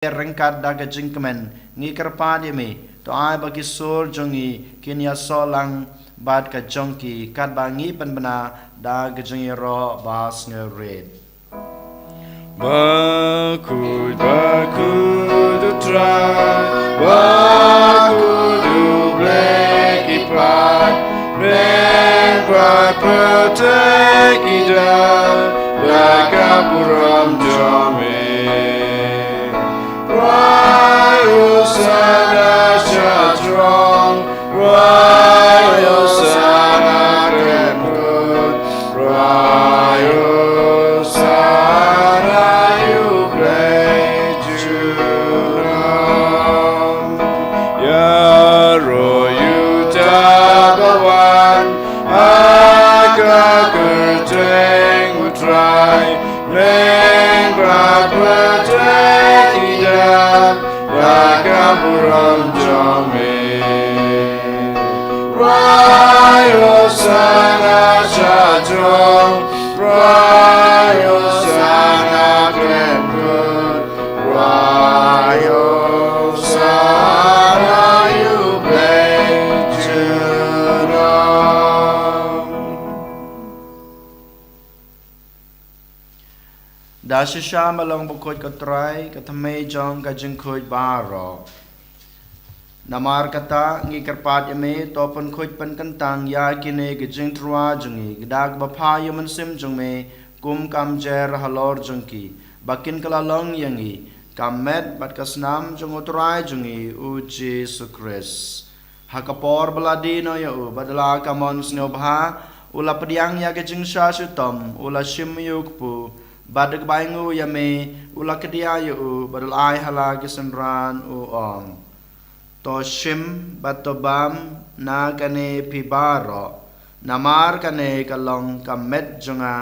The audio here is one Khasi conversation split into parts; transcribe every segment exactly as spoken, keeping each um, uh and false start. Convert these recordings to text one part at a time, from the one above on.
ryngkat da ka jingkmen, ngi kyrpad ïa me, to ai ba ki sur jong ngi kin ïasoh lang bad ka jong ki, katba ngi pynbna da ka jingïaroh ba sngewrit. Bakhuid, bakhuid U Trai, bakhuid U Blei ki paid, men ba pyrthei ki dang da ka burom jong me. Rai u sana sha jrong, rai u sana kren kut, rai u sana ïa U Blei junom. Ïaroh ïa uta ba wan ha ka kyrteng U Trai, men ba pyrthei ki dang da ka burom jong me. Rai u sana sha jrong, rai u sana kren kut, rai u sana ïa U Blei junom. Da shisha ma long bakhuid ko Trai, ka thymmei jong ka jingkhuid baroh. Namar kata ngi kyrpad ïa me, to pynkhuid pynkyntang ïa kine ki jingtyrwa jong ngi da kaba phah ïa U Mynsiem jong me kum ka mynsiem halor jong ki, ba kin kylla long ïa ngi ka met bad ka snam jong U Trai jong ngi U Jisu Khrist. Ha ka por ba la die noh ïa u bad la ka mon sngewbha, u la pdiang ïa ka jingshah shitom, u la shim ïa u kpu, bad da kaba ainguh ïa me, u la kdiah ïa u bad u la ai ha la ki synran, u ong: To shim bad to bam na kane phi baroh, namar kane ka long ka met jong nga,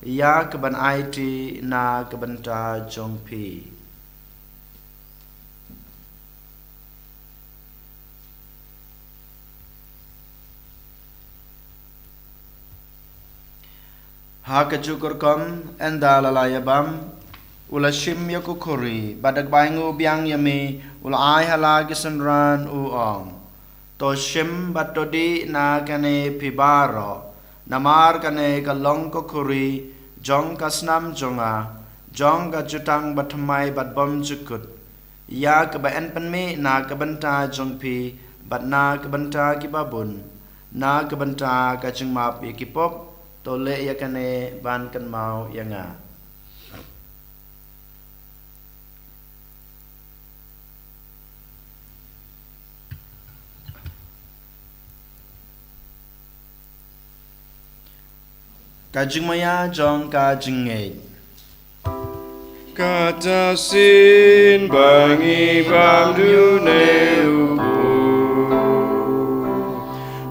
ïa kaban aiti na ka bynta jong phi. Ha kajuh ka rukom, ynda la la ïa bam, u la shim ïa ka khuri, bad da kaba ainguh biang ïa me, u la ai ha la ki synran, u ong: To shim bad to dih na kane phi baroh, namar kane ka long ka khuri jong ka snam jong nga, jong ka jutang bathymmai bad bymjukut, ïa kaba yn pynmih na ka bynta jong phi bad na ka bynta ki babun, na ka bynta ka jingmap ïa ki pop. To leh ïa kane ban kynmaw ïa nga. Ka jingmaïa jong ka jingngeit. Kata shisien ba ngi bam dune u kpu,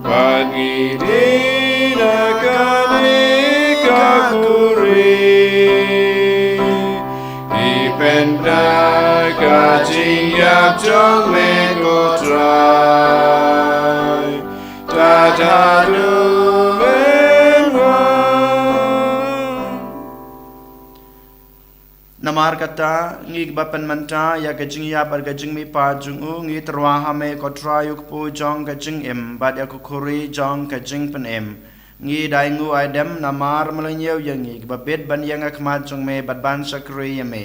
bad ngi dih na kane ka khuri, ngi pynda ka jingïap jong me ko Trai, tad haduh men wan. Namar kata, ngi kiba pynmynta ïa ka jingïap bad ka jingmihpat jong u, ngi tyrwa ha me ko Trai u kpu jong ka jingim, bad ïa ka khuri jong ka jingpynim. Ngi da ainguh aidem namar me la ñiew ïa ngi kiba bit ban ïeng ha khmat jong me bad ban shakri ïa me.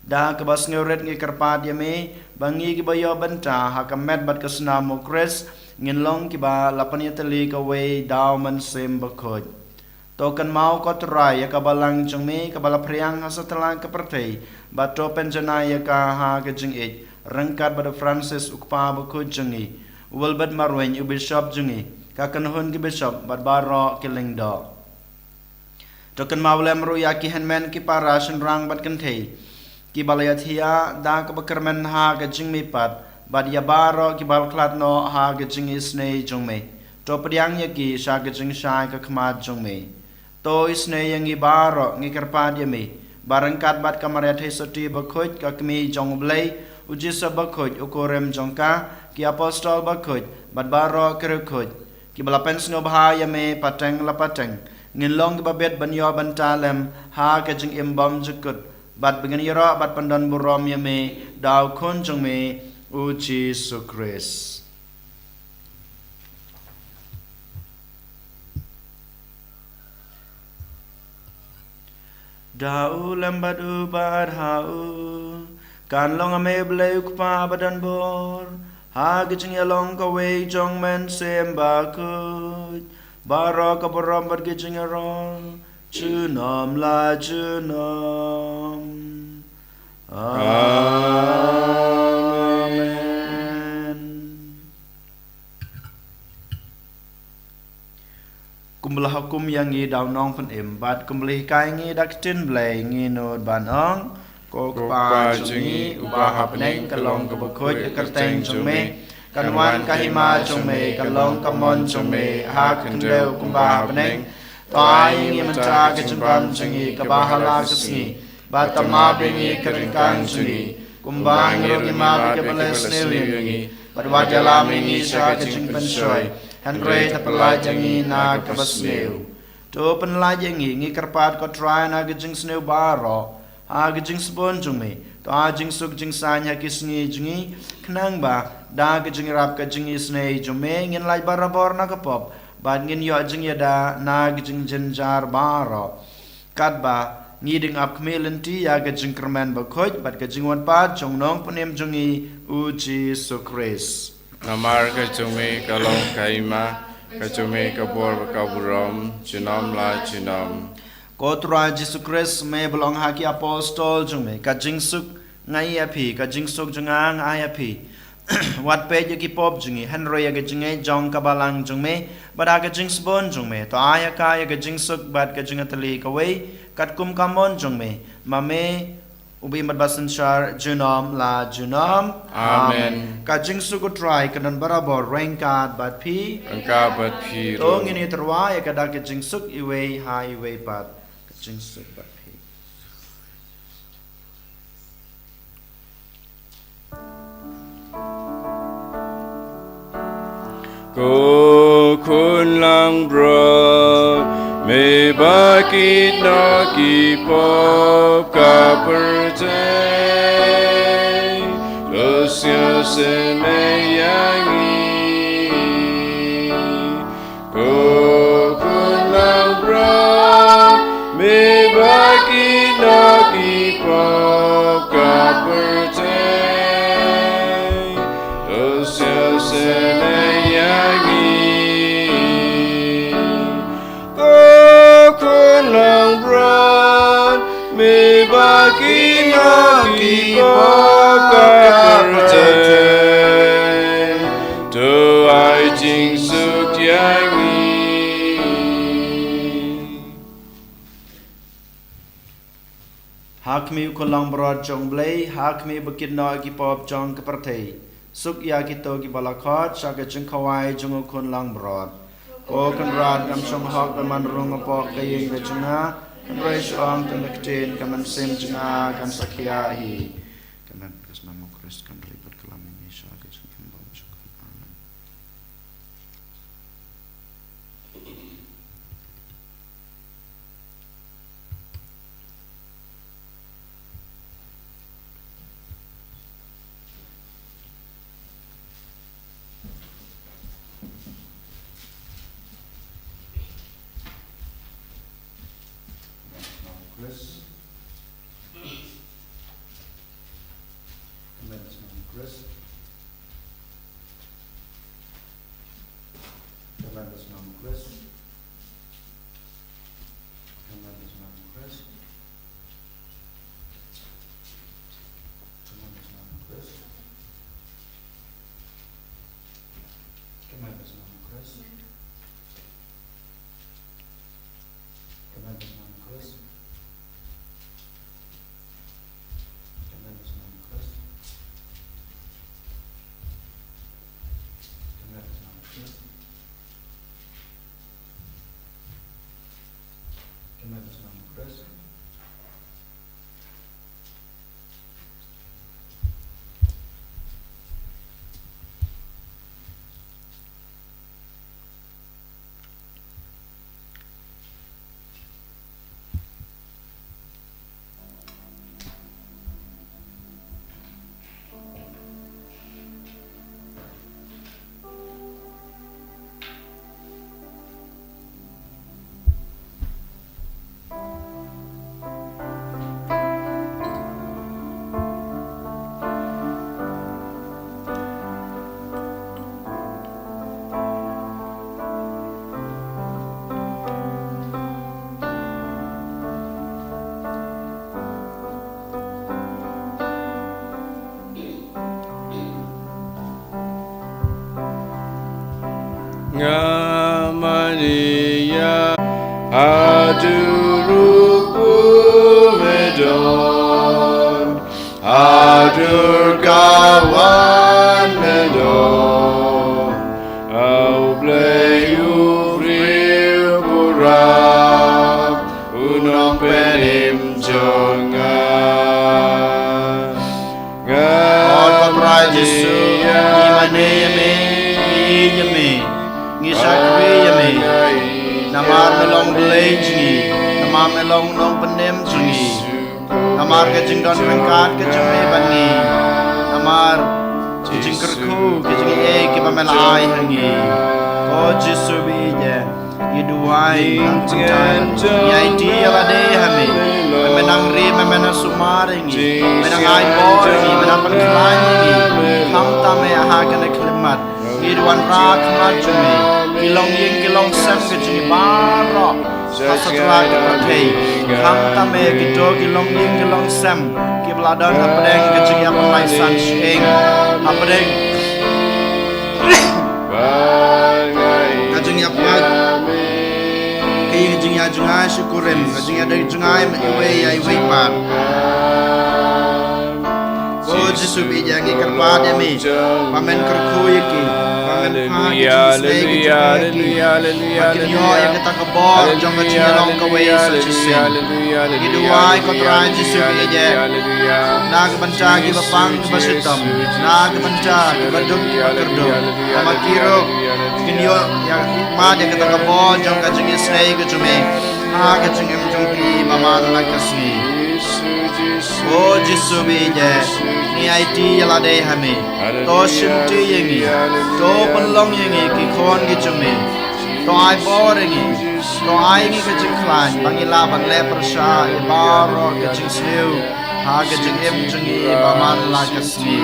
Da kaba sngewrit ngi kyrpad ïa me, ba ngi kiba ïoh bynta ha ka met bad ka snam u Khrist, ngin long kiba la pynïatylli kawei da u Mynsiem Bakhuid. To kynmaw ko Trai ïa ka balang jong me kaba la phriang ha satlak ka pyrthei, bad to pynjanai ïa ka ha ka jingïeit, ryngkat bad u Francis u kpa bakhuid jong ngi, u Wilbert Marwein u bishop jong ngi, ka kynhun ki bishop bad baroh ki lyngdoh. To kynmaw lem ruh ïa ki hynmen ki para shynrang bad kynthei kiba la ïathiah da kaba kyrmen ha ka jingmihpat, bad ïa baroh kiba la khlad noh ha ka jingisynei jong me. To pdiang ïa ki sha ka jingshai ka khmat jong me. To isynei ïa ngi baroh, ngi kyrpad ïa me, ba ryngkat bad ka Maria Theisotti bakhuid, ka Kmie jong u Blei, u Joseph bakhuid u kurim jong ka, ki apostol bakhuid, bad baroh ki riewkhuid kiba la pynsngewbha ïa me pateng la pateng, ngin long kiba bit ban ïoh bynta lem ha ka jingim bymjukut Bad ba ngin ïaroh bad pyndon burom ïa me da u Khun jong me u Jisu Khrist. Da u lem bad u bad ha u kan long ïa me Blei u Kpa ba don bor, ha ka jingïalong kawei jong Mynsiem Bakhuid, baroh ka burom bad ka jingïaroh junom la junom. Amen. Kumba la hukum ïa ngi da u Nongpynim bad kumba la hikai ngi da ka ktien Blei, ngi nud ban ong: Ko Kpa jong ngi uba ha bneng, ka long kaba khuid ka kyrteng jong me. Kan wan ka hima jong me, kan long ka mon jong me ha ka khyndew kumba ha bneng. To ai ngi mynta ka jingbam jong ngi kaba ha la ka sngi, bad to map ïa ngi ka ryngkang jong ngi, kumba ngi ruh ngi map ïa kiba leh sniew ïa ngi. Bad wat ïalam ïa ngi sha ka jingpynshoi, hynrei to pyllait ïa ngi na kaba sniew. To pyllait ïa ngi, ngi kyrpad ko Trai, na ka jingsniew baroh ha ka jingsbun jong me. To ai jingsuk jingsaiñ ha ki sngi jong ngi, khnang ba da ka jingïarap ka jingisynei jong me ngin lait barabor na ka pop, bad ngin ïoh jingïada na ka jingjynjar baroh, katba ngi dang ap khmih lynti ïa ka jingkyrmen bakhuid bad ka jingwan pat jong u Nongpynim jong ngi u Jisu Khrist. Namar ka jong me ka long ka hima, ka jong me ka bor bad ka burom junom la junom. Ko Trai Jisu Khrist, me ba la ong ha ki apostol jong me: Ka jingsuk nga ai ïa phi, ka jingsuk jong nga nga ai ïa phi. Wat peit ïa ki pop jong ngi, hynrei ïa ka jingngeit jong ka balang jong me bad ha ka jingsbun jong me to ai ïa ka ïa ka jingsuk bad ka jingïatylli kawei, katkum ka mon jong me. Ma me u ba im bad ba synshar junom la junom. Amen. Ka jingsuk u Trai kan don barabor ryngkat bad phi. Ryngkat bad phi ruh. To ngin ïatyrwa ïa ka da ka jingsuk iwei ha iwei pat. Ka jingsuk bad phi. Ko Khun langbrot, me ba kit noh ki pop ka pyrthei, to sngewsynei ïa ngi. Ko Khun langbrot, me ba kit noh ki pop ka pyrthei, to sngewsynei ïa ngi. Ko Khun langbrot, me ba kit noh ki pop ka pyrthei, to ai jingsuk ïa ngi. Ha khmih, ko langbrot jong U Blei, ha khmih ba kit noh ki pop jong ka pyrthei. Suk ïa kito kiba la khot sha ka jingkhawai jong U Khun langbrot. Ko Kynrad, ngam shong hok ban man rung hapoh ka ïing ka jong nga, hynrei shu ong tang ka ktien, ka mynsiem jong nga kan sa khia hi. Ka met ka snam U Khrist kan ri bad kylla ïa ngi sha ka jingim ba mynshuwa. Amen. Ka met ka snam U Khrist. Ka met ka snam U Khrist. Ka met ka snam U Khrist. Ka met ka snam U Khrist. Ka met ka snam U Khrist. Ka met ka snam U Khrist. Ka met ka snam U Khrist. Ka met ka snam U Khrist. Nga mane ïa haduh ruh me don, haduh ka wan me don. A U Blei u briew pura, u nongpynim jong nga. Nga, O Trai Jisu, ngi mane ïa me, ngi ïeit ïa me, ngi shakri ïa me. Namar me long Blei jong ngi, namar me long nongpynim jong ngi. Namar ka jingdon ryngkat ka jong me bad ngi. Namar ka jingkyrkhu ka jong ngi, eh, kiba me la ai ha ngi. O Jisu ba ïeit, ngi duwai, ngi aiti ïa lade ha me. Me nang ri, me nang sumar ïa ngi, me nang ai bor ïa ngi, me nang pynkhlaiñ ïa ngi. Khamtam eh ha kane ka khyllipmat. Ngi wanrah khmat jong me, ki longïing ki longsem ka jong ngi baroh ha satlak ka pyrthei. Khamtam eh kito ki longïing ki longsem kiba la don hapdeng ka jingïapynlait san shyieng, hapdeng ka jingïapynlait, ka jingïa jngai shi kurim, ka jingïadei jngai iwei ïa iwei pat. O Jisu ba ïeit, ngi kyrpad ïa me ba men kyrkhu ïa ki, ba men phah ïa ki jingïaseng, ba kin ïoh ïa kata ka bor jong ka jingïalong kawei sa shisien. Ngi duwai ko Trai Jisu ba ïeit, na ka bynta kiba pang kiba shitom, na ka bynta kiba duk kiba kyrduh, ba ma ki ruh kin ïoh ïa, mad ïa kata ka bor jong ka jingïaseng ka jong me ha ka jingim jong ki ba man la ka sngi. O Jisu ba ïeit, ngi aiti ïa lade ha me. To shimti ïa ngi, to pynlong ïa ngi ki khun ki jong me. To ai bor ïa ngi, to ai ngi ka jingkhlaiñ ba ngin lah ban leh pyrshah ïa baroh ka jingsniew ha ka jingim jong ngi ba man la ka sngi.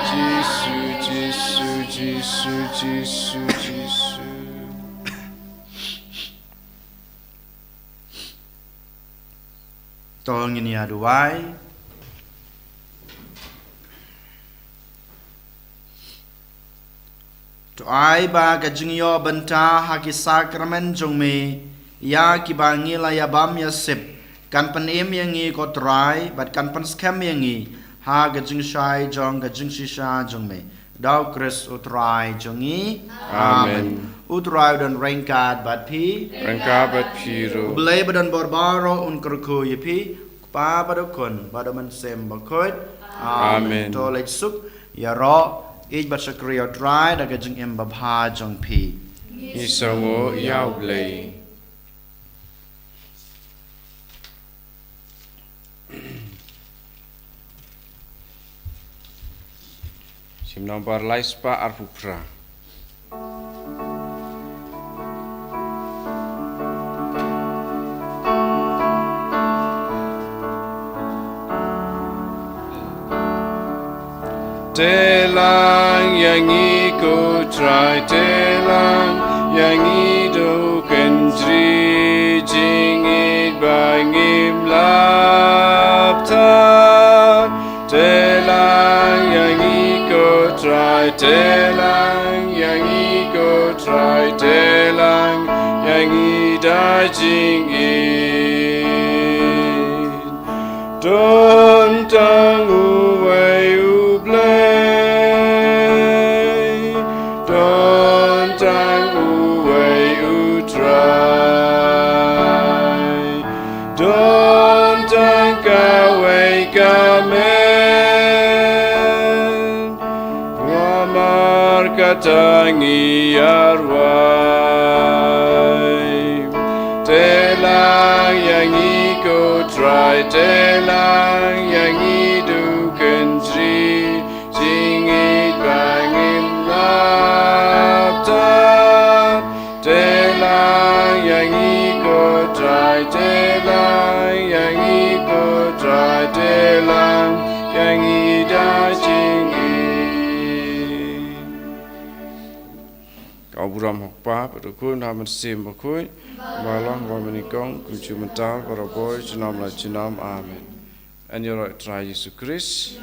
Jisu, Jisu, Jisu, Jisu, Jisu. To ngin ïa duwai. To ai ba ka jingïoh bynta ha ki sakramen jong me ïa kiba ngi la ïa bam ïa sip kan pynim ïa ngi ko Trai bad kan pynskhem ïa ngi ha ka jingshai jong ka jingshisha jong me. Da U Khrist U Trai jong ngi. Amen. Amen. U Trai u don ryngkat bad phi. Ryngkat bad phi ruh. U Blei ba don bor baroh un kyrkhu ïa phi, U Kpa bad U Khun bad U Mynsiem Bakhuid. Amen. Amen. To leit suk, ïaroh, ïeit bad shakri ïa U Trai da ka jingim babha jong phi. Ngi sngewnguh ïa U Blei. Hymn number lai spah arphew phra. Te lang ïa ngi ko Trai, te lang ïa ngi, to kynjri jingïeit ba ngim lap than. Te lang ïa ngi ko Trai, te lang ïa ngi ko Trai, te lang ïa ngi da jingïeit. Don tang uwei U Blei, don tang uwei U Trai, don tang kawei ka met. Namar kata ngi ïa rwai. Te lang ïa ngi ko Trai, te lang ïa ngi, to kynjri jingïeit ba ngim lap than. Te lang ïa ngi ko Trai, te lang ïa ngi ko Trai, te lang ïa ngi da jingïeit. Ka burom ha U Kpa bad U Khun bad U Mynsiem Bakhuid, ba long ba nyngkong, kumjuh mynta, barabor, junom la junom. Amen. Yn ïaroh ïa U Trai Jisu Khrist.